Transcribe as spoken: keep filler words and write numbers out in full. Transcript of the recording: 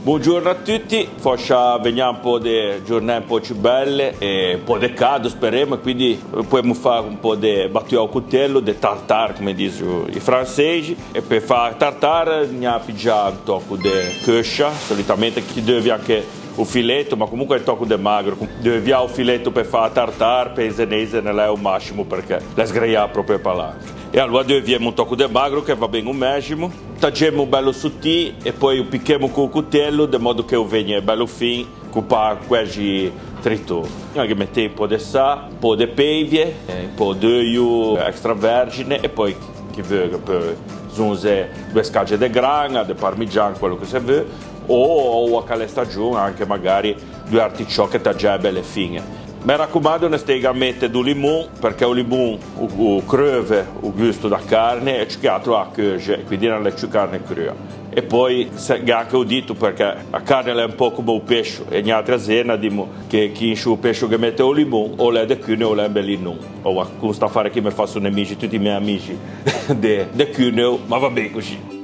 Bongiorno a tutti, fòscia vegnà un pö de giornæ un pö ciù belle e un pö de cado, speremo, e quindi poemo fâ un pö de batue a-o cotelo, de tartare, come dixo i franseixi, e pe fâ tartare gn'à piggiâ un tòco de cheuscia, solitamente chi deuvia anche o fileto, ma comunque un tòco de magro, deuvià o fileto pe fâ tartare, pe zeneze, no l'é o mascimo, perché l'é sgreiâ pròpio e palanche. E aloa deuviemo un tòco de magro che va ben o mèximo, taggemo belo sotî e poi o pichemo co-o cotelo de mòdo che o vegni belo fin, copâ quæxi tritô. Ghe metemo un pö de sâ, un pö de peivie, eh, un pö d'euio extravergine e poi chi veu ghe peu zonze doe scaxe de graña, de parmigian, quelo che se veu, o, oua ch'a l'é stagion, anche magari doe articiòche taggiæ bele fiñe. Me racomando, no steigo à mete do limon, perché o limon o, o creuve o gusto da carne e ciù che atro a cheuxe, e quindi no l'é ciù carne crua. E poi se, gh'é anche o dito, perché a carne l'é un pö come o pescio, e niatri a Zena dimo che chi in sciô pescio ghe mete o limon, o l'é de cuneo, o l'é un belinon. Oua, con st'afare chì me fasso nemixi tutti i mè amixi de, de cuneo, ma va ben cusì.